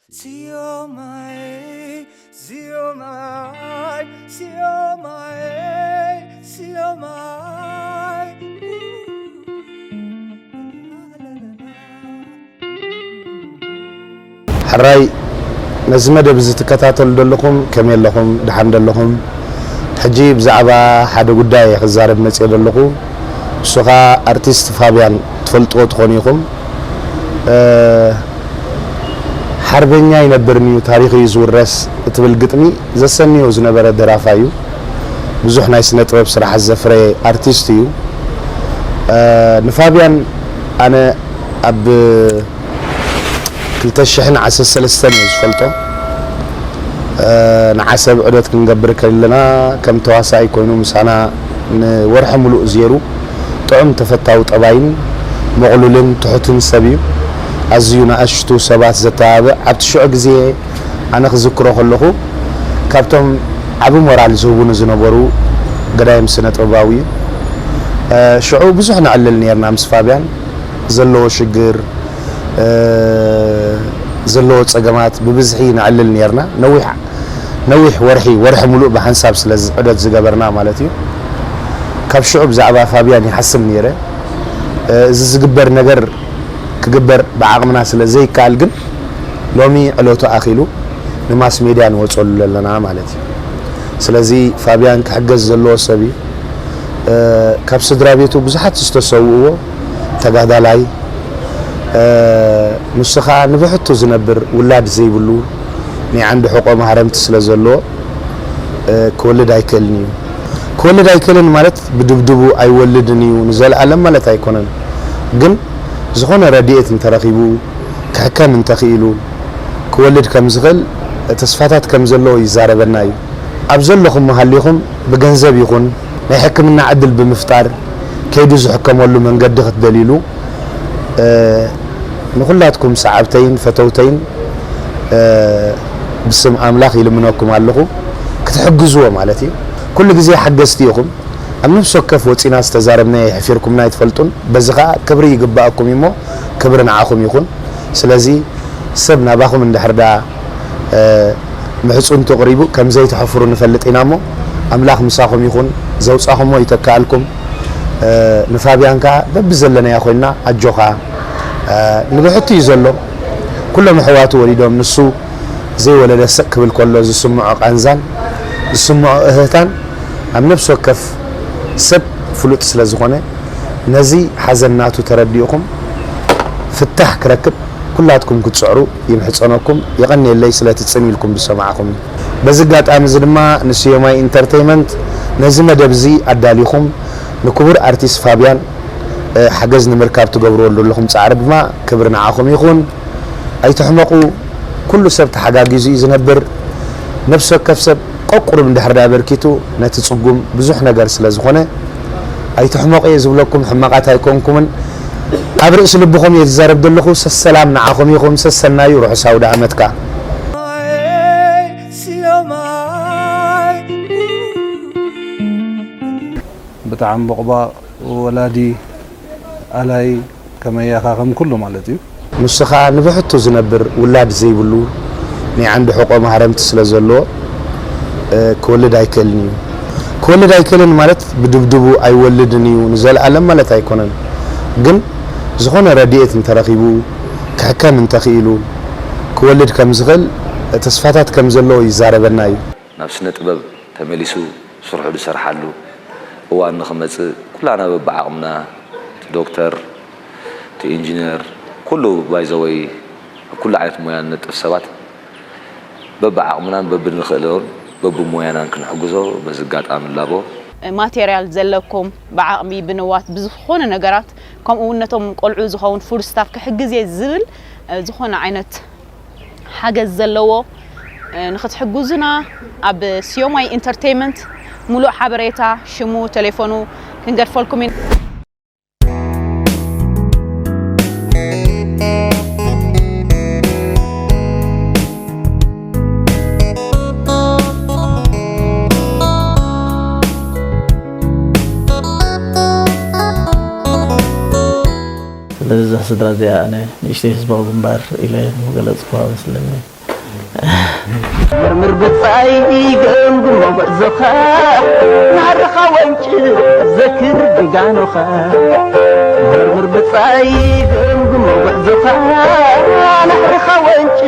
Siomai, siomai, siomai, siomai. ሕራይ ነዚ መደብ እዚ ትከታተሉ ዘለኹም ከመይ ኣለኹም? ደሓን ደለኹም? ሕጂ ብዛዕባ ሓደ ጉዳይ እየ ክዛረብ መፅየ ዘለኹ። እሱ ኸዓ ኣርቲስት ፋብያን ትፈልጥዎ ትኾኑ ኢኹም። ሓርበኛ ኣይነብርን እዩ ታሪኹ እዩ ዝውረስ እትብል ግጥሚ ዘሰንዮ ዝነበረ ደራፋይ እዩ። ብዙሕ ናይ ስነ ጥበብ ስራሓት ዘፍረየ ኣርቲስት እዩ። ንፋብያን ኣነ ኣብ ክልተ ሽሕን ዓሰርተ ሰለስተን እየ ዝፈልጦ። ንዓሰብ ዑደት ክንገብር ከለና ከም ተዋሳኣይ ኮይኑ ምሳና ንወርሒ ሙሉእ ዜሩ ጥዑም ተፈታዊ ጠባይን መቕሉልን ትሑትን ሰብ እዩ። ኣዝዩ ንኣሽቱ ሰባት ዘተባብዕ ኣብቲ ሽዑ ግዜ ኣነ ክዝክሮ ከለኹ ካብቶም ዓቢ ሞራል ዝህቡኒ ዝነበሩ ገዳይም ስነ ጥበባዊ እዩ። ሽዑ ብዙሕ ነዕልል ነርና ምስ ፋብያን ዘለዎ ሽግር ዘለዎ ጸገማት ብብዝሒ ነዕልል ነርና። ነዊሕ ነዊሕ ወርሒ ወርሒ ሙሉእ ብሓንሳብ ስለ ዑደት ዝገበርና ማለት እዩ። ካብ ሽዑ ብዛዕባ ፋብያን ይሓስብ ነይረ። እዚ ዝግበር ነገር ክግበር ብዓቕምና ስለ ዘይከኣል ግን ሎሚ ዕለቱ ኣኺሉ ንማስ ሜድያ ንወፀሉ ኣለና ማለት እዩ። ስለዚ ፋብያን ክሕገዝ ዘለዎ ሰብ እዩ። ካብ ስድራ ቤቱ ብዙሓት ዝተሰውእዎ ተጋዳላይ ንሱ ኸዓ ንብሕቱ ዝነብር ውላድ ዘይብሉ ናይ ዓንዲ ሕቆ ማህረምቲ ስለ ዘለዎ ክወልድ ኣይክእልን እዩ። ክወልድ ኣይክእልን ማለት ብድብድቡ ኣይወልድን እዩ ንዘለኣለም ማለት ኣይኮነን። ግን ዝኾነ ረድኤት እንተረኺቡ ክሕከም እንተኽኢሉ ክወልድ ከም ዝኽእል ተስፋታት ከም ዘለዎ ይዛረበና እዩ። ኣብ ዘለኹም መሃሊኹም ብገንዘብ ይኹን ናይ ሕክምና ዕድል ብምፍጣር ከይዱ ዝሕከመሉ መንገዲ ክትደልይሉ ንኹላትኩም ሰዓብተይን ፈተውተይን ብስም ኣምላኽ ይልምነኩም ኣለኹ ክትሕግዝዎ ማለት እዩ። ኩሉ ግዜ ሓገዝቲ ኢኹም። ኣብ ነፍሲ ወከፍ ወፂና ዝተዛረብናዮ የሕፊርኩምና ኣይትፈልጡን። በዚ ከዓ ክብሪ ይግባኣኩም እሞ ክብሪ ንዓኹም ይኹን። ስለዚ ሰብ ናባኹም እንድሕር ደኣ ምሕፁንቱ ቅሪቡ ከም ዘይትሐፍሩ ንፈልጥ ኢና እሞ ኣምላኽ ምሳኹም ይኹን። ዘውፃኹሞ ይተክኣልኩም። ንፋብያን ከዓ በብዘለናዮ ኮይንና ኣጆኻ ንብሕቱ እዩ ዘሎ። ኩሎም ኣሕዋቱ ወሊዶም ንሱ ዘይወለደ ሰቅ ክብል ከሎ ዝስምዖ ቃንዛን ዝስምዖ እህህታን ኣብ ነፍሲ ወከፍ ሰብ ፍሉጥ ስለ ዝኾነ ነዚ ሓዘን ናቱ ተረዲእኹም ፍታሕ ክረክብ ኩላትኩም ክትፅዕሩ ይምሕፀነኩም። የቐንየለይ ስለቲ ፅን ኢልኩም ዝሰማዕኹምኒ። በዚ ኣጋጣሚ እዚ ድማ ንስዮማይ ኢንተርተይመንት ነዚ መደብ እዚ ኣዳሊኹም ንክቡር ኣርቲስት ፋብያን ሓገዝ ንምርካብ ትገብርዎ ዘለኹም ፃዕሪ ድማ ክብሪ ንዓኹም ይኹን። ኣይትሕመቑ። ኩሉ ሰብ ተሓጋጊዙ እዩ ዝነብር። ነፍሲ ወከፍ ሰብ ቀቁሩብ እንድሕር ደኣ ኣበርኪቱ ነቲ ጽጉም ብዙሕ ነገር ስለ ዝኾነ ኣይትሕመቑ እየ ዝብለኩም። ሕማቓት ኣይኮንኩምን። ኣብ ርእሲ ልብኹም እየ ዝዛረብ ዘለኹ። ሰሰላም ንዓኹም ይኹን። ሰሰናዩ ርሑስ ኣውደ ዓመትካ። ብጣዕሚ ቦቕባቕ ወላዲ ኣላይ ከመያኻ ከም ኩሉ ማለት እዩ። ንሱ ኸኣ ንብሕቱ ዝነብር ውላድ ዘይብሉ ናይ ዓንዲ ሕቖ ማህረምቲ ስለ ዘለዎ ክወልድ ኣይክእልን እዩ። ክወልድ ኣይክእልን ማለት ብድብድቡ ኣይወልድን እዩ ንዘለኣለም ማለት ኣይኮነን። ግን ዝኾነ ረድኤት እንተረኺቡ ክሕከም እንተኽኢሉ ክወልድ ከም ዝኽእል ተስፋታት ከም ዘለዎ ይዛረበና እዩ። ናብ ስነ ጥበብ ተመሊሱ ስርሑ ዝሰርሓሉ እዋን ንኽመፅእ ኩላና በብዓቕምና እቲ ዶክተር እቲ ኢንጂነር ኩሉ ባይዘወይ ኣብ ኩሉ ዓይነት ሞያ ንነጥፍ ሰባት በብዓቕምናን በብንኽእሎን በብሞያናን ክንሕግዞ በዚ ኣጋጣሚ ንላቦ። ማቴርያል ዘለኩም ብዓቕሚ ብንዋት ብዝኾነ ነገራት ከምኡ እውን ነቶም ቆልዑ ዝኸውን ፉድ ስታፍ ክሕግዝ እየ ዝብል ዝኾነ ዓይነት ሓገዝ ዘለዎ ንክትሕግዙና ኣብ ስዮማይ ኢንተርቴይመንት ሙሉእ ሓበሬታ ሽሙ ቴሌፎኑ ክንገድፈልኩም ኢና። ስለዚ እዛ ስድራ እዚኣ ኣነ ንእሽተይ ህዝባዊ ግንባር ኢለ ምገለፅኩዋ መስለኒ። መርምር ብጻይ ገምግሞ ጉዕዞኻ፣ ናዕርኻ ወንጭ ዘክር ጀጋኑኻ። መርምር ብጻይ ገምግሞ ጉዕዞኻ፣ ናዕርኻ ወንጭ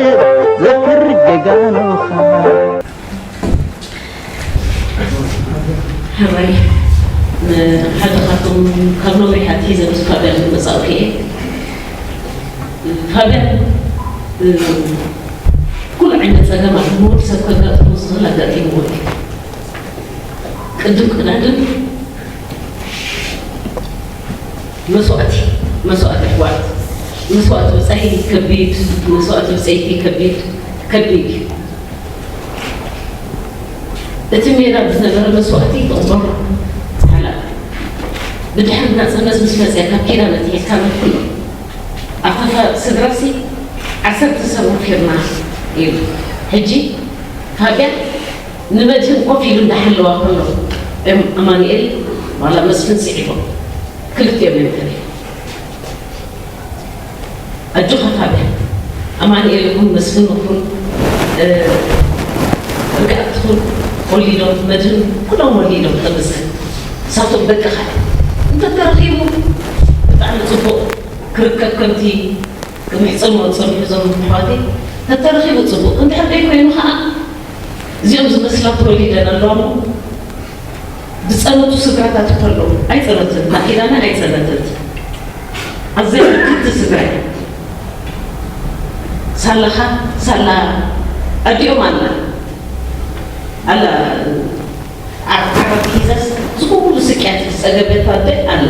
ዘክር ጀጋኑኻ። ሕራይ ሓደ ካብቶም ካብ ነዊሕ ኣትሒዘ ምስ ፋብያን መጻእኩ እየ። ፋብያን ኩሉ ዓይነት ጸገማት ንወዲ ሰብ ከጋጥሞ ዝኽእል ኣጋጢምዎ እዩ። ቅድም ቅዳድም መስዋእቲ መስዋእቲ ኣሕዋት መስዋእቲ ብጻይ ከቢድ መስዋእቲ ብጸይቲ ከቢድ ከቢድ እዩ። እቲ ሜዳ ብዝነበረ መስዋእቲ ይቕበሩ ሓላል ብድሕሪ ናጽነት ምስ መጽያ ካብ ኪዳን ኣትሒዝካ መትኩሎ ኣብታ ስድራሲ ዓሰርተ ሰብ ወፊርና ኢሉ። ሕጂ ፋብያ ንመድህን ኮፍ ኢሉ እንዳሓለዋ ከሎ እዮም ኣማኑኤል ዋላ መስፍን ስዒቦም ክልቲኦም እዮም ተሪፎም። ኣጆኻ ፋብያ ኣማኑኤል ይኹን መስፍን ይኹን ርግኣት ትኹን ወሊዶም መድህን ኩሎም ወሊዶም ተመስገን። ንሳቶም ደቅኻ እዮም። እንተተረኺቡ ብጣዕሚ ፅቡቕ ክርከብ ከምቲ ክምሕፀንዎ ዝፀንሑ እዞም ኣሕዋተይ ተተረኺቡ ፅቡቕ እንድሕር ደይኮይኑ ከዓ እዚኦም ዝመስላ ተወሊደን ኣለዋ እሞ ዝፀነቱ ስድራታት እኮ ኣለዉ። ኣይፀነትን፣ ማኪዳና ኣይፀነተት። ኣዘይ ክልተ ስድራ እያ። ሳላኻ ሳላ ኣዲኦም ኣላ ኣላ ዓራት ሒዛስ ዝኩሉ ስቅያት ዝፀገበት ኣደ ኣላ።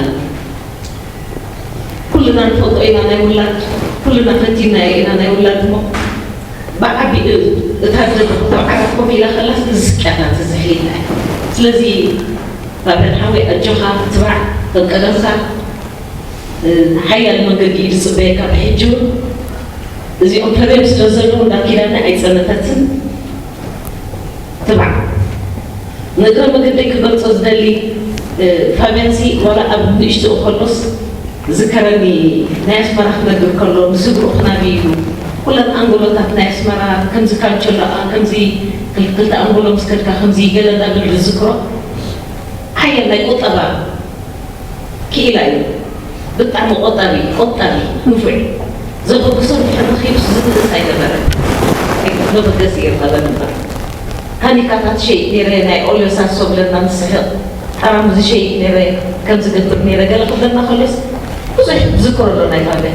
ኩልና ንፈልጦ ኢና ናይ ውላድ ኩልና ፈቲና ኢና ናይ ውላድ እሞ ብዓቢ እታ ደብቶ ዓራት ኮፍ ኢላ ከላስ እዚ ስቅያታት እዚ ሒዝና እዩ። ስለዚ ባብረን ሓወይ ኣጆኻ ትባዕ ከም ቀደምካ ሓያል መንገዲ እዩ ዝፅበየካ ብሕጂ እውን እዚኦም ፈርዮም ስለ ዘለዉ እንዳ ኪዳነ ኣይፀነተትን ትባዕ ንእግረ መገደይ ክገልፆ ዝደሊ ፋብያንሲ ዋላ ኣብ ንእሽትኡ ከሎስ ዝከረኒ ናይ ኣስመራ ክነግር ከሎ ንስግሩ ክናቢ ኢሉ ኩለን ኣንጎሎታት ናይ ኣስመራ ከምዚ ካልቸሎ ከምዚ ክልተ ኣንጎሎ ምስ ከድካ ከምዚ ገለ እንዳብል ዝዝክሮ ሓያል ናይ ቁጠባ ክኢላ እዩ። ብጣዕሚ ቆጣቢ ቆጣቢ ንፉዕ ዘበግሶ ድሕሪ ረኺቡስ ዝብእስ ኣይነበረን። መበገሲ እየ ዝቐበል እምበር ታኒካታት ሸይጥ ነይረ ናይ ኦልዮ ሳሶ ብለና ንስሕቕ ጠራሙዝ ሸይጥ ነይረ ከም ዝገብር ነይረ ገለ ክብለና ከሎስ ብዙሕ ዝዝክሮ ኣሎ ናይ ፋብያ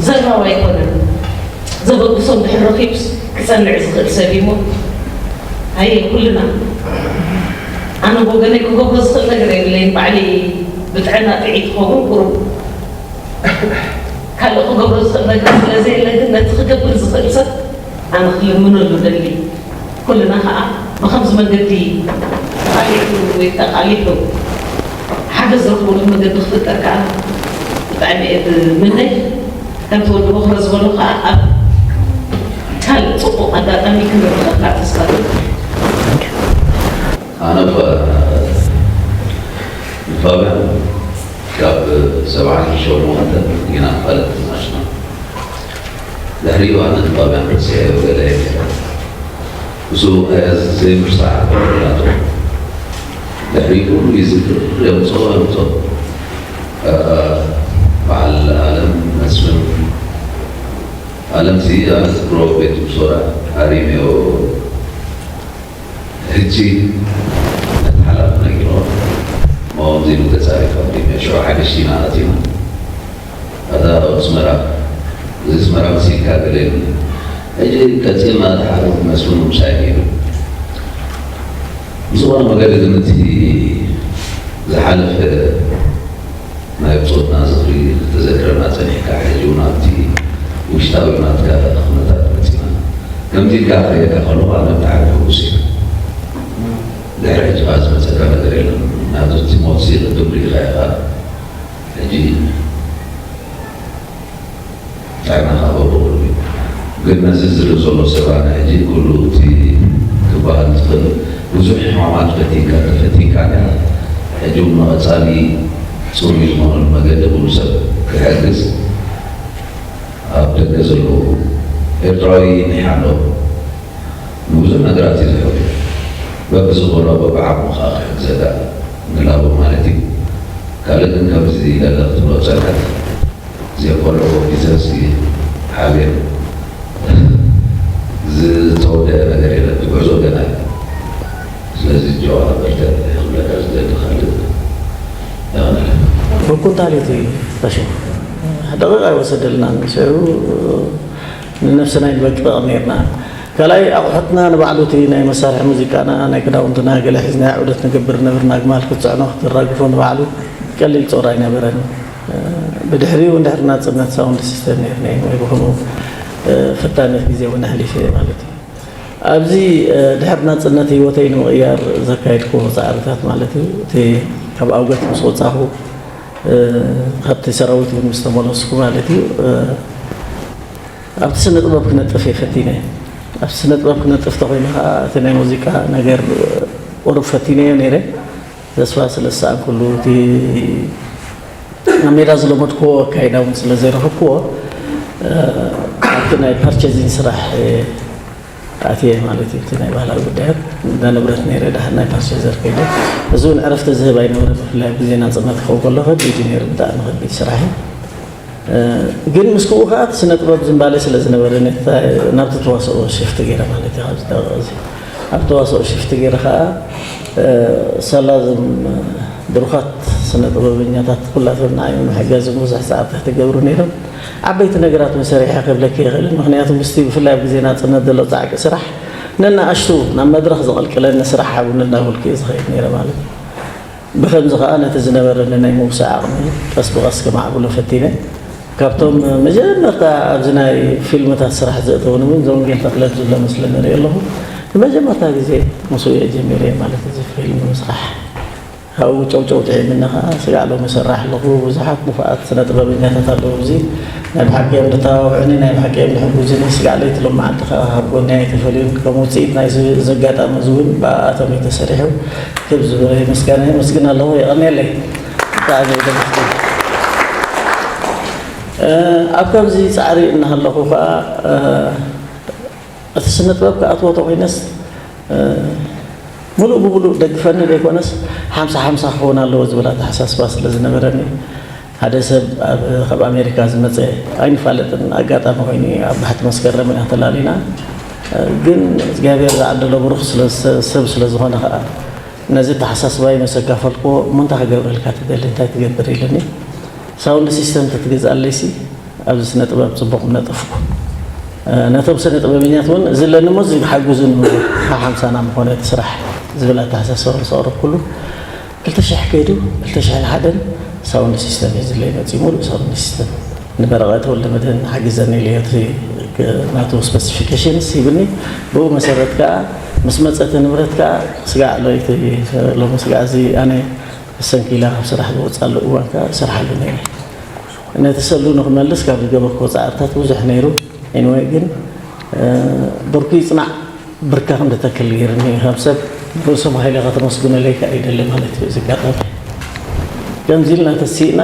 ዘራዊ ኣይኮነን። ዘበግሶም ድሕር ረኺቡስ ክጸንዕ ዝኽእል ሰብ እዩ እሞ ኣየ ኩልና ኣነ ብወገነይ ክገብሮ ዝኽእል ነገር የብለይን ባዕለይ ብጥዕና ጥዒት ክኸውን ቁሩብ ካልእ ክገብሮ ዝኽእል ነገር ስለ ዘየለ ግን ነቲ ክገብር ዝኽእል ሰብ ኣነ ክልምነሉ ደሊ ኩልና ከዓ ብኸምዚ መንገዲ ተቓሊሑ ወይ ተቓሊሑ ሓገዝ ዝረኽበሉ መንገዲ ክፍጠር ከዓ ብጣዕሚ እየ ዝምነይ። ከምቲ ወዲ ቦኽረ ዝበሎ ከዓ ኣብ ካልእ ፅቡቕ ኣጋጣሚ ክንረኸብ ከዓ ተስፋ ኣለኒ። ኣነ ንፋብያን ካብ ሰብዓን ሸሞንተን ኢና ንፋለጥ ዝመፅና። ድሕሪኡ ኣነ ንፋብያን ረሲዐዮ ገለ እየ ነይረ። ምስኡ ዘይምርሳዕ ናቱ ድሕሪ ኩሉ ይዝክር የምፅኦ የምፅኦ በዓል ኣለም መስፍን ኣለም ሲ ኣነ ዝክሮ ቤት ምሶራ ኣሪምዮ ሕጂ ነቲ ሓላፍ ነጊሮ መወምዚ ተፃሪፎ ኣሪምዮ ሽዑ ሓደሽቲ ማለት እዩ ኣታ ኣስመራ እዚ ኣስመራ መሲልካ ገለ የብሉ ሕጂ ቀፂልና እቲ ሓደ መስፍን ምሳይ ነይሩ ብዝኾነ መገዲ ግን እቲ ዝሓለፈ ናይ ብፆትና ዝኽሪ ተዘክረና ፀኒሕካ ሕጂ እውን ኣብቲ ውሽጣዊ ናትካ ኩነታት መፂና ከምዚ ኢልካ ክርእየካ ከለኹ ኣነ ብጣዕሚ ሕጉስ እየ ድሕሪ ሕጂ ከዓ ዝመፀካ ነገር የለን ናብዚ እቲ ሞት እዚ ቅድም ርኢኻ ኢኻ ሕጂ ጥዕናኻ በብቕድሚት ግን ነዚ ዝርኢ ዘሎ ሰብኣና ሕጂ ኩሉ እቲ ክበሃል ዝኽእል ብዙሕ ሕማማት ፈቲንካ ተፈቲንካ ዲኻ ሕጂ እውን ንቐፃሊ ፅሩይ ዝኾነሉ መገዲ ኩሉ ሰብ ክሕግዝ ኣብ ደገ ዘለዉ ኤርትራዊ ኒሕ ኣሎ። ንብዙሕ ነገራት እዩ ዝሕግዝ። በብዝኽእሎ በብዓቕሙ ከዓ ክሕግዘካ ንላቦ ማለት እዩ። ካልእ ግን ከምዚ ኢለ ክትብሎ ዝጸንሐት፣ እዚኦም ከለዎ ቢዝነስ እዩ ሓቢር ዝተወደአ ነገር የለን። እቲ ጉዕዞ ገና እዩ። ስለዚ ጆዋ በርትዕ ክብለካ ዝደሊ ካልእ የቐንየለይ። ብኩንታል እዩ እቲ ቀሺ። ደቂቕ ኣይወሰደልናን። ሽዑ ንነብስና ይንበቅቕ ነርና። ካልኣይ ኣቑሑትና ንባዕሉ እቲ ናይ መሳርሒ ሙዚቃና፣ ናይ ክዳውንትና ገለ ሒዝና ዑደት ንገብር ነበርና። ኣግማል ክትጽዕኖ ክትራግፎ ንባዕሉ ቀሊል ጾር ኣይነበረን። ብድሕሪኡ እንድሕር ናጽነት ሳውንድ ሲስተም ነርኒ ወይ ብኸምኡ ፈታነት ግዜ እውን ኣሕሊፈ ማለት እዩ። ኣብዚ ድሕር ናጽነት ህይወተይ ንምቕያር ዘካየድኩዎ ጻዕርታት ማለት እዩ። እቲ ካብ ኣውገት ምስ ወጻኹ፣ ካብቲ ሰራዊት እውን ምስ ተመለስኩ ማለት እዩ፣ ኣብቲ ስነ ጥበብ ክነጥፍ እየ ፈቲነ። ኣብቲ ስነ ጥበብ ክነጥፍ ተኾይነ ከዓ እቲ ናይ ሙዚቃ ነገር ቁሩብ ፈቲነዮ ነይረ። ተስፋ ስለ ዝሰኣንኩሉ፣ እቲ ኣብ ሜዳ ዝለመድኩዎ ኣካይዳ እውን ስለ ዘይረኸብኩዎ፣ ኣብቲ ናይ ፐርቸዚን ስራሕ ኣትየ ማለት እዩ። እቲ ናይ ባህላዊ ጉዳያት እንዳ ንብረት ነይረ፣ ድሓር ናይ ፐርቸዘር ከይደ። እዚ እውን ዕረፍቲ ዝህብ ኣይነበረ፣ ብፍላይ ኣብ ግዜ ናጽነት ክኸውን ከሎ ከቢድ እዩ ነይሩ፣ ብጣዕሚ ከቢድ ስራሕ እዩ። ግን ምስ ክኡ ከዓ እቲ ስነ ጥበብ ዝንባለ ስለ ዝነበረ፣ ናብቲ ተዋስኦ ሽፍቲ ገይረ ማለት እዩ። ኣብዚ ጠበቕ እዚ ኣብ ተዋስኦ ሽፍቲ ገይረ ከዓ፣ ሳላ እዞም ድሩኻት ስነ ጥበበኛታት ኩላቶም ንዓይ ንምሕጋዝ ብዙሕ ጻዕርታት ይገብሩ ነይሮም። ዓበይቲ ነገራት እውን ሰሪሐ ክብለኪ ይኽእል። ምኽንያቱ ምስቲ ብፍላይ ኣብ ግዜ ናጽነት ዘሎ ጻዕቂ ስራሕ፣ ነናኣሽቱ ናብ መድረኽ ዘቐልቅለኒ ስራሕ ሓውኒ እናበልኩ እየ ዝኸይድ ነይረ ማለት እዩ። ብኸምዚ ኸኣ ነቲ ዝነበረኒ ናይ ምውሳእ ዓቕሚ ቀስ ብቐስ ከማዕብሎ ፈቲነ። ካብቶም መጀመርታ ኣብዚ ናይ ፊልምታት ስራሕ ዘእተውኒ እውን ዘወንጌል ተኽለ ዝብሎ መስለ ንርኢ ኣለኹ። ንመጀመርታ ግዜ ምስኡ እየ ጀሚረ ማለት እዚ ፊልም ምስራሕ። ካብኡ ጨውጨው ጥዒምኒ ኸዓ ስጋዕ ሎሚ እሰርሕ ኣለኹ። ብዙሓት ንፉዓት ስነ ጥበበኛታት ኣለዉ ኣብዚ። ናይ ብሓቂ እዮም ዝተባብዑኒ፣ ናይ ብሓቂ እዮም ዝሕግዙኒ። ስጋዕ ለይቲ ሎም መዓልቲ ኸዓ ካብ ጎኒ ኣይተፈልዩን። ከም ውፅኢት ናይዚ ኣጋጣሚ እዚ እውን ብኣኣቶም እዩ ተሰሪሑ። ክብ ዝበለ ምስጋና የመስግን ኣለኹ። የቐንየለይ። ብጣዕሚ እየ ዘመስግን። ኣብ ከምዚ ጻዕሪ እናሃለኹ ኸዓ እቲ ስነ ጥበብ ክኣትዎ ተኾይነስ ምሉእ ብምሉእ ደግፈኒ ዘይኮነስ ሓምሳ ሓምሳ ክኸውን ኣለዎ ዝብል ኣተሓሳስባ ስለ ዝነበረኒ፣ ሓደ ሰብ ኣብ ካብ ኣሜሪካ ዝመፀ ኣይንፋለጥን ኣጋጣሚ ኮይኑ ኣብ ባሕቲ መስከረም ኢና ተላሊና። ግን እግዚኣብሔር ዝዓደሎ ብሩኽ ስለ ሰብ ስለ ዝኾነ ከዓ ነዚ ተሓሳስባይ መሰ ኣካፈልክዎ። እሞ እንታይ ክገብረልካ ትደሊ፣ እንታይ ትገብር ኢሉኒ። ሳውንድ ሲስተም ተትገዝኣለይሲ ኣብዚ ስነ ጥበብ ጽቡቕ ምነጠፍኩ። ነቶም ስነ ጥበበኛት እውን እዚ ኣለኒ እሞ እዚ ሓግዙኒ፣ ሓምሳና ምኾነ እቲ ስራሕ ዝብል ኣተሓሳስባ ምስ ኣቕረብኩሉ ክልተ ሽሕ ከይዱ ክልተ ሽሕን ሓደን ሳውንድ ሲስተም እዩ ዝለይ መፅዩ፣ ሙሉእ ሳውንድ ሲስተም ንበረቐ ተወልደ መድህን ሓግዘኒ ኢለዮ። እቲ ናቱ ስፐሲፊኬሽንስ ሂብኒ። ብኡ መሰረት ከዓ ምስ መፀ እቲ ንብረት ከዓ ስጋዕ ለይቲ ሎሚ ስጋዕ እዚ ኣነ ብሰንኪ ኢላ ካብ ስራሕ ዝወፅኣሉ እዋን ከዓ እሰርሓሉ ነይረ። ነቲ ሰሉ ንክመልስ ካብ ዝገበርክዎ ፃዕርታት ብዙሕ ነይሩ። ኤኒወይ ግን ብርኩ ይፅናዕ ብርካ ክንድተክል ገይርኒ ከም ሰብ ርእሶም ሃይለ ከተመስግነለይ ከዓ ይደሊ ማለት እዩ። እዚ ኣጋጣሚ ከምዚ ኢልና ተሲእና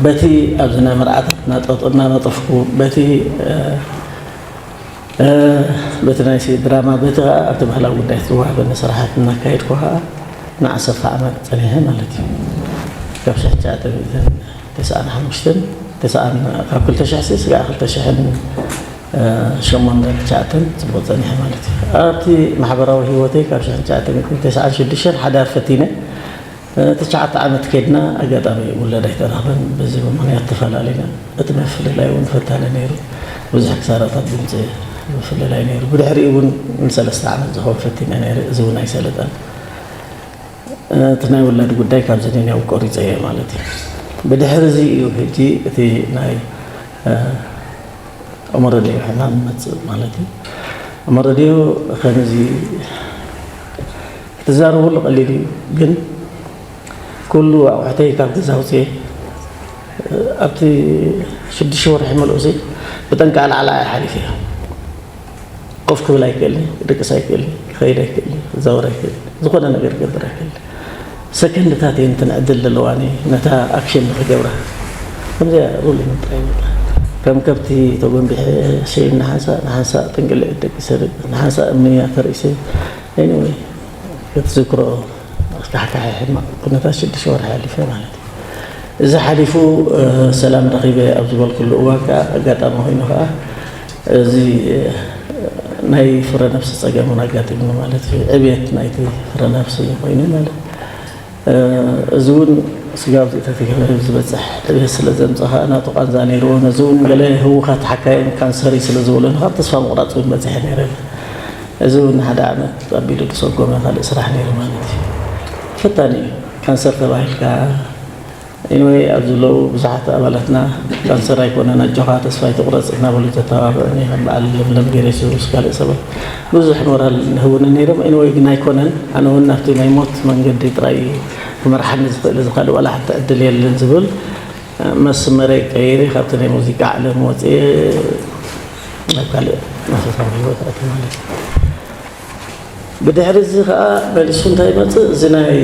በቲ ኣብዚ ናይ መርዓታት እናጠጥ- እናነጠፍኩ በቲ በቲ ናይ ድራማ በቲ ከዓ ኣብቲ ባህላዊ ጉዳይ ዝወሃበኒ ስራሓት እናካየድኩ ከዓ ንዓሰርተ ዓመት ፀኒሐ ማለት እዩ። ካብ ሽሕ ትሽዓተ ሚእትን ተስዓን ሓሙሽተን ተስዓን ካብ ክልተ ሽሕ ሲ ስጋዕ ክልተ ሽሕን ሸሞንተን ትሽዓተን ፅቡቕ ፀኒሐ ማለት እዩ። ኣብቲ ማሕበራዊ ህይወተይ ካብ ሽሕ ትሽዓተ ሚእትን ተስዓን ሽዱሽተን ሓዳር ፈቲነ ትሽዓተ ዓመት ከድና ኣጋጣሚ ውላድ ኣይተረኽበን። በዚ ምኽንያት ተፈላለና። እቲ ምፍልላይ እውን ፈታኒ ነይሩ። ብዙሕ ክሳራታት ድምፂ ምፍልላይ ነይሩ። ብድሕሪኡ እውን ንሰለስተ ዓመት ዝኸውን ፈቲነ ነይረ። እዚ እውን ኣይሰለጠን። እቲ ናይ ውላድ ጉዳይ ካብዚ ነንያው ቆሪፀ እየ ማለት እዩ። ብድሕሪ እዚ እዩ ሕጂ እቲ ናይ ኦመረድዮ ሕማም ይመፅእ ማለት እዩ። ኦመረድዮ ከምዚ ክትዛረበሉ ቀሊል እዩ፣ ግን ኩሉ ኣቑሑተይ ካብ ገዛ ኣውፅኤ ኣብቲ ሽዱሽተ ወርሒ መልኡሲ ብጠንቂ ኣልዓላ እየ ሓሊፈ። ኮፍ ክብል ኣይክእልን፣ ክድቅስ ኣይክእልን፣ ክኸይድ ኣይክእልን፣ ክዛወር ኣይክእልን፣ ዝኾነ ነገር ክገብር ኣይክእልን። ሰከንድታት እየን እተን ዕድል ዘለዋኒ ነታ ኣክሽን ንክገብራ። ከምዚኣ ሩል ጥራይ ይመጣ። ከም ከብቲ ተጎንቢሐ ሸይን ንሓንሳእ ንሓንሳእ ጥንቅልዒት ደቂሰ ንሓንሳእ እምንያ ተርእሰ። Anyway፣ ክትዝክሮ ኣስካሕካሒ ሕማቕ ኩነታት ሽዱሽተ ወርሒ ሓሊፈ ማለት እዩ። እዚ ሓሊፉ ሰላም ረኺበ ኣብ ዝበልኩሉ እዋን ከዓ ኣጋጣሚ ኮይኑ ከዓ እዚ ናይ ፍረ ነፍሲ ፀገም እውን ኣጋጢምኒ ማለት እዩ። ዕብየት ናይቲ ፍረ ነፍሲ ኮይኑ ማለት እዚ እውን ስጋብ ተተገበረ ዝበፅሕ ዕብየት ስለ ዘምፀ ከዓ ናቱ ቃንዛ ነይርዎ። ነዚ እውን ገለ ህውኻት ሓካይም ካንሰር እዩ ስለ ዝበሉኒ ካብ ተስፋ ምቑራፅ እውን በፂሐ ነይረ። እዚ እውን ሓደ ዓመት ኣቢሉ ዝሰጎመ ካልእ ስራሕ ነይሩ ማለት እዩ። ፈታኒ እዩ። ካንሰር ተባሂልካ Anyway፣ ኣብ ዘለዉ ብዙሓት ኣባላትና ካንሰር ኣይኮነን ኣጆኻ ተስፋ ኣይትቑረፅ እናበሉ ዘተባብዑኒ ከም በዓል ለምለም ገይረስሩስ ካልእ ሰባት ብዙሕ ሞራል ህቡኒ ነይሮም። Anyway ግን ኣይኮነን፣ ኣነ እውን ናብቲ ናይ ሞት መንገዲ ጥራይ ክመርሓኒ ዝኽእል እዚ ካልእ ዋላ ሓንቲ ዕድል የለን ዝብል መስመረይ ቀይሪ ካብቲ ናይ ሙዚቃ ዓለም ወፅየ ናብ ካልእ መንፈሳዊ ህይወት ኣትየ ማለት እዩ። ብድሕሪ እዚ ከዓ መሊሱ እንታይ ይመፅእ? እዚ ናይ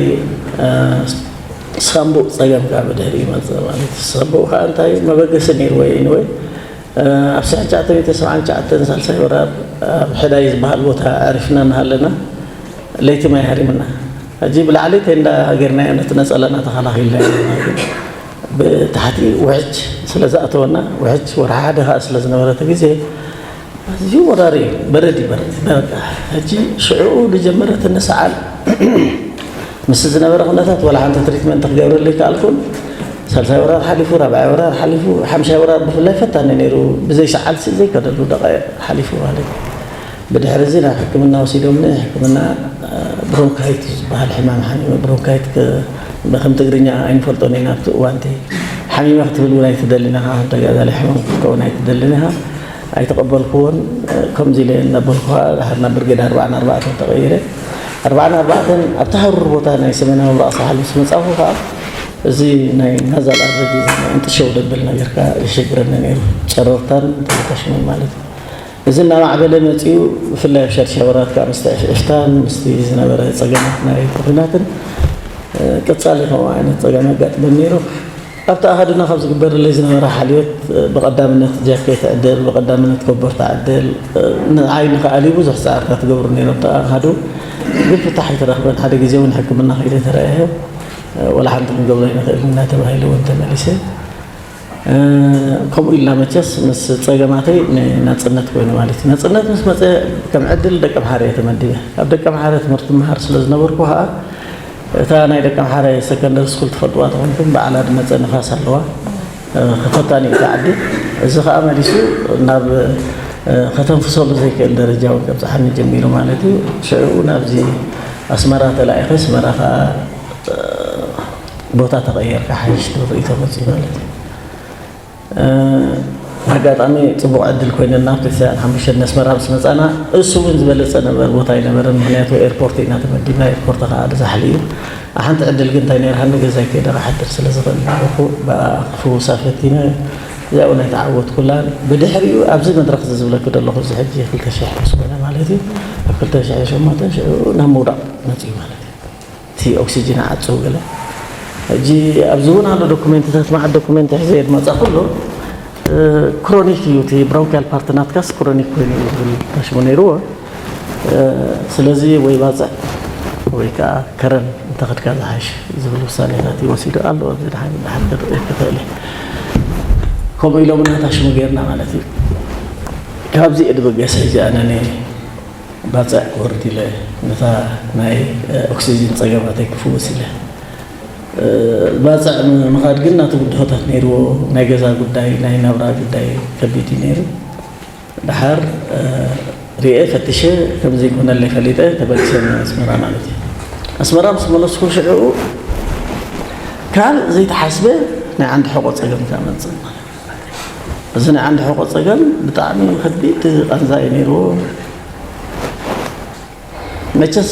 ሳምቡእ ፀገም ከዓ ብድሕሪ ይመፅእ ማለት እዩ። ሳምቡእ ከዓ እንታይ መበገሲ ነይርዎ? Anyway ኣብ ሽሕን ትሽዓተ ሚእትን ሰብዓን ትሽዓተን ሳልሳይ ወራር ኣብ ሕዳይ ዝበሃል ቦታ ኣዕሪፍና እናሃለና ለይቲ ማይ ሃሪምና። ሕጂ ብላዕሊ ቴንዳ ጌርናዮ ነቲ ነፀላና ተኸላኺልና ብታሕቲ ውሕጅ ስለ ዝኣተወና ውሕጅ ወርሒ ሓደ ከዓ ስለ ዝነበረ እቲ ግዜ ኣዝዩ ወራሪ እዩ። በረድ እዩ በረድ በቃ። ሕጂ ሽዕኡ ዝጀመረትኒ ሰዓል ምስ ዝነበረ ኩነታት ዋላ ሓንቲ ትሪትመንት ክገብረሉ ይከኣልኩን። ሳልሳይ ወራር ሓሊፉ፣ ራብዓይ ወራር ሓሊፉ፣ ሓምሻይ ወራር ብፍላይ ፈታኒ ነይሩ። ብዘይ ሰዓልሲ ዘይከደሉ ደቃይቕ ሓሊፉ ማለት እዩ። ብድሕሪ እዚ ናብ ሕክምና ወሲዶምኒ። ሕክምና ብሮንካይት እዩ ዝበሃል ሕማም ሓሚመ። ብሮንካይት ከም ትግርኛ ኣይንፈልጦን ኢና ኣብቲ እዋንቲ። ሓሚመ ክትብል እውን ኣይትደልን ኢኻ፣ ተጋዳላይ ሕሙም ክትከውን ኣይትደልን ኢኻ። ኣይተቐበልክዎን። ከምዚ ኢለ እናበልኩ ከዓ ድሓር ናብ ብርጌድ ኣርባዓን ኣርባዕተን ተቐይረ። ኣርባዓን ኣርባዕተን ኣብቲ ሃሩር ቦታ ናይ ሰሜናዊ ምብራቕ ሳሕል ምስ መጻኹ ከዓ እዚ ናይ ናዛል ኣረዲ ናይ እንጥሸው ደብል ነገር ከዓ የሸግረኒ ነይሩ። ጨረርታን ተበታሽሙን ማለት እዩ። እዚ እናማዕበለ መጺኡ ብፍላይ ኣብ ሻድሻይ ወራር ከዓ ምስቲ ዕፍዕፍታን ምስቲ ዝነበረ ፀገማት ናይ ኩናትን ቀፃሊ ከምኡ ዓይነት ፀገም የጋጥመኒ ነይሩ። ኣብቲ ኣሃዱና ካብ ዝግበረለይ ዝነበረ ሓልዮት ብቐዳምነት ጃኬት ዕድል፣ ብቐዳምነት ኮቦርታ ዕድል ንዓይ ንክኣልዩ ብዙሕ ፃዕርታት ትገብሩ ነይሮም። ኣብቲ ኣሃዱ ግን ፍታሕ ኣይተረኽበን። ሓደ ግዜ እውን ሕክምና ከይደ ተረኣየ ወላ ሓንቲ ክንገብሮ ኣይንኽእልን እናተባሂለ እውን ተመሊሰ። ከምኡ ኢልና መቸስ ምስ ፀገማተይ ንናፅነት ኮይኑ ማለት እዩ። ናፅነት ምስ መፀ ከም ዕድል ደቂ ኣምሓረ እየ ተመዲበ። ኣብ ደቂ ኣምሓረ ትምህርቲ ምሃር ስለ ዝነበርኩ ከዓ እታ ናይ ደቂ ኣምሓረ ሰከንደሪ ስኩል ትፈልጥዋ ተኾንኩም ብዓላ ድመፀ ንፋስ ኣለዋ። ፈታኒ እዩ እቲ ዓዲ። እዚ ከዓ መሊሱ ናብ ከተንፍሰሉ ዘይክእል ደረጃ እውን ከብፅሓኒ ጀሚሩ ማለት እዩ። ሽዕኡ ናብዚ ኣስመራ ተላኢኸ ኣስመራ ከዓ ቦታ ተቐየርካ ሓይሽ ርእቶ መፅኡ ማለት እዩ። ኣጋጣሚ ፅቡቕ ዕድል ኮይነና ኣብ ክልተ ሽሕን ሓሙሽተን ነስመራ ምስ መፃና እሱ እውን ዝበለፀ ነበር ቦታ ኣይነበረን። ምክንያቱ ኤርፖርት ኢና ተመዲብና። ኤርፖርት ከዓ ዛሕሊ እዩ። ሓንቲ ዕድል ግን እንታይ ነይርሃኒ ገዛይ ከይደ ክሓድር ስለ ዝኽእል ነበርኩ። ብኣ ክፍውሳ ፈቲነ እዚኣ እውን ኣይተዓወትኩላን። ብድሕሪኡ ኣብዚ መድረክ እዚ ዝብለኪ ዘለኹ እዚ ሕጂ ክልተ ሽሕ ምስ ኮነ ማለት እዩ ኣብ ክልተ ሽሕ ሸሞንተ ሽዑ ናብ ምውዳቕ መፅኡ ማለት እዩ። እቲ ኦክሲጅን ዓፅው ገለ ሕጂ ኣብዚ እውን ኣሎ ዶኩሜንትታት መዓት ዶኩሜንት ሕዘ የድመፃ ኩሉ ክሮኒክ እዩ። እቲ ብሮንካል ፓርቲ ናትካስ ክሮኒክ ኮይኑ እዩ ዝብል ሽሙ ነይርዎ። ስለዚ ወይ ባፅዕ ወይ ከዓ ከረን እንተኸድካ ዝሓሽ ዝብል ውሳኔታት እዩ ወሲዱ ኣሎ። ኣብዚ ድሓን ድሓን ክርኢ ክኽእል እየ። ከምኡ ኢሎም ናታ ሽሙ ጌርና ማለት እዩ። ካብዚ እየ ድበገስ ሕጂ ኣነ ነ ባፅዕ ክወርድ ኢለ ነታ ናይ ኦክሲጅን ፀገማተይ ክፍውስ ኢለ ባፅዕ ምኻድ ግን ናቱ ብድሆታት ነይርዎ። ናይ ገዛ ጉዳይ ናይ ናብራ ጉዳይ ከቢድ እዩ ነይሩ። ድሓር ሪኤ ፈትሸ ከምዘይኮነለይ ፈሊጠ ተመሊሰ ኣስመራ ማለት እዩ። ኣስመራ ምስ መለስኩ ሽዕኡ ካልእ ዘይተሓስበ ናይ ዓንዲ ሕቆ ፀገም ከመፅእ ማለት እዩ። እዚ ናይ ዓንዲ ሕቆ ፀገም ብጣዕሚ ከቢድ ቃንዛ እዩ ነይርዎ። መቸስ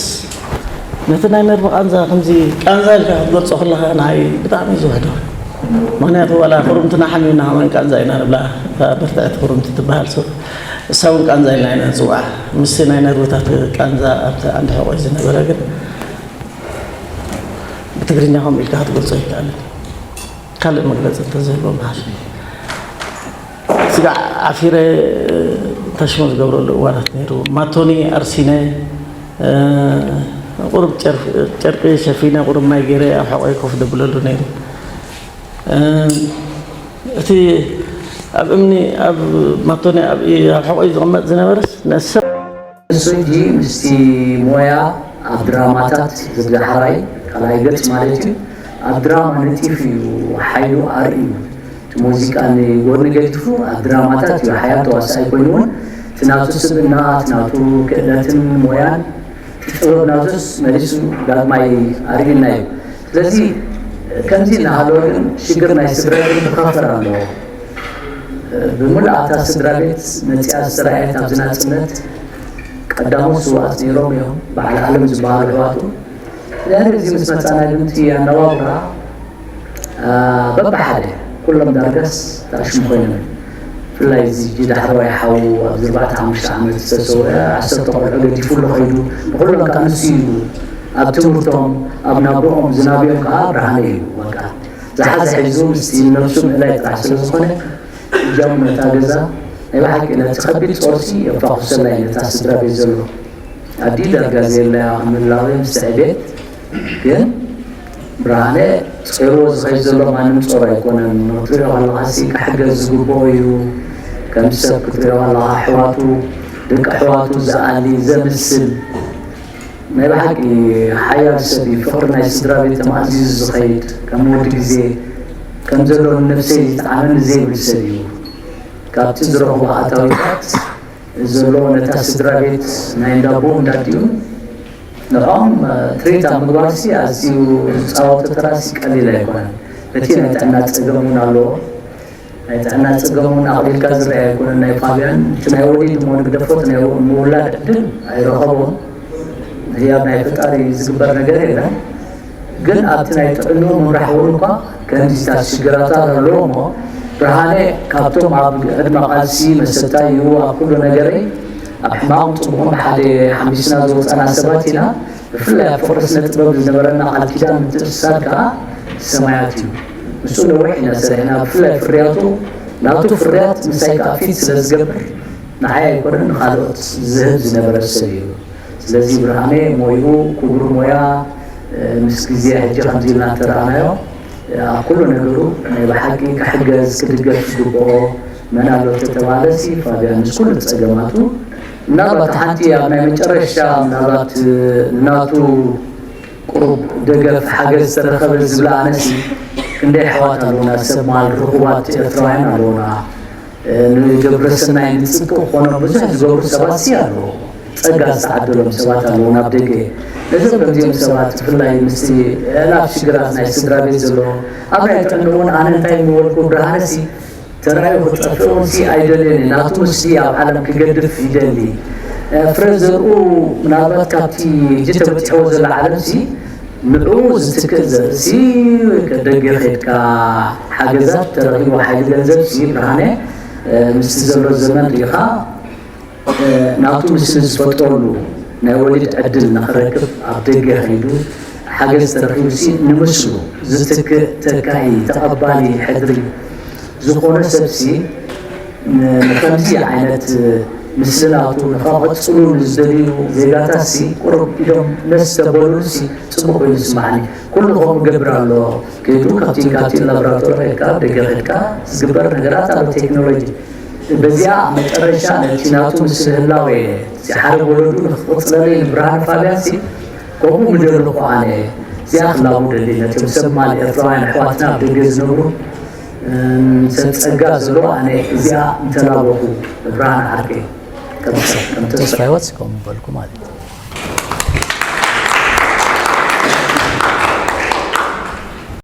ነቲ ናይ ነርቭ ቃንዛ ከምዚ ቃንዛ ኢልካ ክትገልፆ ከለካ ንዓይ ብጣዕሚ እዩ ዝውሕዶ። ምክንያቱ ዋላ ክርምትና ሓሚምና ከማን ቃንዛ ኢና ንብላ። እታ ብርትዕቲ ክርምቲ ትበሃል ሰብ እሳ እውን ቃንዛ ኢልና ኢና ንፅውዓ። ምስቲ ናይ ነርቭታት ቃንዛ ኣብቲ ዓንዲ ሕቆይ ዝነበረ ግን ብትግርኛ ከምኡ ኢልካ ክትገልፆ ይከኣልን። ካልእ መግለፂ እንተዝህልዎም ሓሽ ስጋዕ ዓፊረ ታሽሞ ዝገብረሉ እዋናት ነይሩ። ማቶኒ ኣርሲነ፣ ቁሩብ ጨርቂ ሸፊነ፣ ቁሩብ ማይ ገይረ ኣብ ሕቆይ ኮፍ ደብለሉ ነይሩ። እቲ ኣብ እምኒ ኣብ ማቶኒ ኣብ ሕቆይ ዝቕመጥ ዝነበረስ ነሰ ንሱ ሕጂ ምስቲ ሞያ ኣብ ድራማታት ዝዳሕራይ ካልኣይ ገጽ ማለት እዩ። ኣብ ድራማ ነጢፉ እዩ ሓይሉ ኣርእዩ። እቲ ሙዚቃ ንጎኒ ገዲፉ ኣብ ድራማታት እዩ ሓያል ተዋሳኣይ ኮይኑ እውን እቲ ናቱ ስብእና እቲ ናቱ ክእለትን ሞያን እቲ ጥበብ ናቱስ መሊሱ ዳግማይ ኣርእዩና እዩ። ስለዚ ከምዚ እናሃለወ ግን ሽግር ናይ ስድራ ቤት ክኸፈር ኣለዎ። ብምሉእ ኣታ ስድራ ቤት መፂኣ ዝተረኣየት ኣብዚ ናፅነት ቀዳሞት ስውኣት ነይሮም እዮም በዓል ዓለም ዝበሃሉ ኣሕዋቱ። ድሕሪ እዚ ምስ መፃና ግን እቲ ኣነባብራ በብሓደ ኩሎም ዳርጋስ ተኣሽሙ ኮይኖም እዮም። ብፍላይ እዚ ዳሕረዋይ ሓው ኣብዚ ኣርባዕተ ሓሙሽተ ዓመት ዝተሰውአ ዓሰርተ ቆልዑ ገዲፉሉ ከይዱ ንኩሎም ከዓ ንሱ እዩ ኣብ ትምህርቶም ኣብ ናብርኦም ዝናብዮም ከዓ ብርሃነ እዩ በቃ ዝሓዘ ሒዙ ምስቲ ነብሱ ምእላይ ጥራሕ ስለዝኾነ እጃሙ ነታ ገዛ ናይ ብሓቂ ነቲ ከቢድ ጾርሲ የፋኹሰላ እዩ ነታ ስድራ ቤት ዘሎ ኣዲ ዳርጋ ዘየላያ ምህላወ ምስ ዕቤት ግን ብርሃነ ጾርዎ ዝኸይድ ዘሎ ማንም ጾር ኣይኮነን ክትሪኦ ከለኻሲ ክሕገዝ ዝግብኦ እዩ ከም ሰብ ክትሪኦ ከለኻ ኣሕዋቱ ደቂ ኣሕዋቱ ዝኣሊ ዘምስል ናይ ብሓቂ ሓያል ሰብ እዩ ፍቕሪ ናይ ስድራ ቤት ተማእዚዙ ዝኸይድ ከም ወዲ ግዜ ከም ዘሎ ንነብሰይ ዝጠዓመኒ ዘይብል ሰብ እዩ ካብቲ ዝረኽቦ ኣታዊታት ዘሎ ነታ ስድራ ቤት ናይ እንዳቦ እንዳዲኡ ንዕኦም ትሪት ኣብ ምግባርሲ ኣዝዩ ዝፃወቶ ተራሲ ቀሊል ኣይኮነን እቲ ናይ ጥዕና ፀገም እውን ኣለዎ ናይ ጥዕና ፀገም እውን ኣቕሊልካ ዝረኣ ኣይኮነን ናይ ፋብያን እቲ ናይ ወሊድ እሞ ንግደፎ እቲ ናይ ምውላድ ዕድል ኣይረኸቦን ህያብ ናይ ፈጣሪ ዝግበር ነገር የለን ግን ኣብቲ ናይ ጥዕንኡ ምምራሕ እውን እኳ ከምዚታት ሽግራታት ኣለዎ እሞ ብርሃነ ካብቶም ኣብ ዕድመ ቃልሲ መሰታይ እዩ ኣብ ኩሉ ነገረይ ኣብ ሕማቕ ፅቡቕን ብሓደ ሓምቢስና ዝወፃና ሰባት ኢና ብፍላይ ኣብ ፍቕሪ ስነ ጥበብ ዝነበረና ቃል ኪዳን ምትእስሳር ከዓ ሰማያት እዩ ምስኡ ነዊሕ ኢና ሰሪሕና ብፍላይ ፍርያቱ ናቱ ፍርያት ምሳይ ከዓ ፊት ስለ ዝገብር ንዓይ ኣይኮነን ንካልኦት ዝህብ ዝነበረ ሰብ እዩ ስለዚ ብርሃነ ሞይኡ ክቡር ሞያ ምስ ግዜ ሕጂ ከምዚ ኢልና እንተረኣናዮ ኣብ ኩሉ ነገሩ ናይ ብሓቂ ክሕገዝ ክድገፍ ዝግብኦ መን ኣሎ እንተተባሃለሲ ፋብያን ምስ ኩሉ ፀገማቱ ምናልባት ሓንቲ ኣብ ናይ መጨረሻ ምናልባት ናቱ ቁሩብ ደገፍ ሓገዝ ዝተረኸበ ዝብላ ኣነሲ ክንደይ ኣሕዋት ኣለውና ሰብ መሃል ርኹባት ኤርትራውያን ኣለውና ንገብረ ሰናይ ንፅድቂ ክኾኖም ብዙሕ ዝገብሩ ሰባት ሲ ኣለዉ ፀጋ ዝተዓደሎም ሰባት ኣለዉ ናብ ደገ ነዞም ከምዚኦም ሰባት ብፍላይ ምስቲ ኣእላፍ ሽግራት ናይ ስድራ ቤት ዘለዎ ኣብ ናይ ጥዕንኡ እውን ኣነ እንታይ ምበልኩ ብርሃነሲ ተራእዩ ክጠፍእ እውን ሲ ኣይደልዮን እዩ ናቱ ምስሊ ኣብ ዓለም ክገድፍ ይደሊ ፍረ ዘርኡ ምናልባት ካብቲ ሕጂ ተበፂሕዎ ዘሎ ዓለም ሲ ንዕኡ ዝትክእ ዘርእሲ ደገ ኸድካ ሓገዛት ተረኺቡ ሓይሊ ገንዘብ ሲ ብርሃነ ምስቲ ዘሎ ዘመን ሪኻ ናቱ ምስል ዝፈጥረሉ ናይ ወሊድ ዕድል ንኽረክብ ኣብ ደገ ኸይዱ ሓገዝ ተረኺቡ ሲ ንምስሉ ዝትክእ ተካኢ ተቐባሊ ሕድሪ ዝኾነ ሰብሲ ንከምዚ ዓይነት ምስላቱ ንኸቐፅሉ ንዝደልዩ ዜጋታትሲ ቁሩብ ኢዶም ነስ ተበሉልሲ ፅቡቕ ኮይኑ ይስማዓኒ። ኩሉ ከምኡ ይገብር ኣሎ። ከይዱ ካብቲ ካብቲ ላብራቶሪ ከይድካ ደገ ከይድካ ዝግበር ነገራት ኣሎ ቴክኖሎጂ። በዚኣ መጨረሻ ነቲ ናቱ ምስል ህላዌ እዚ ሓረግ ወለዱ ንክቕፅለለይ ንብርሃን ፋብያንሲ ከምኡ ምደለኹ ኣነ እዚኣ ክላቡ ደሊ ነቶም ሰብ ማል ኤርትራውያን ኣሕዋትና ኣብ ደገ ዝነብሩ ሰብ ጸጋ ዘሎ ኣነ እዚኣ እንተላበኹ ብርሃን ዓርከይ ከም ሰብ ከም ተስፋ ተስፋ ህይወት ከምኡ በልኩ ማለት እዩ።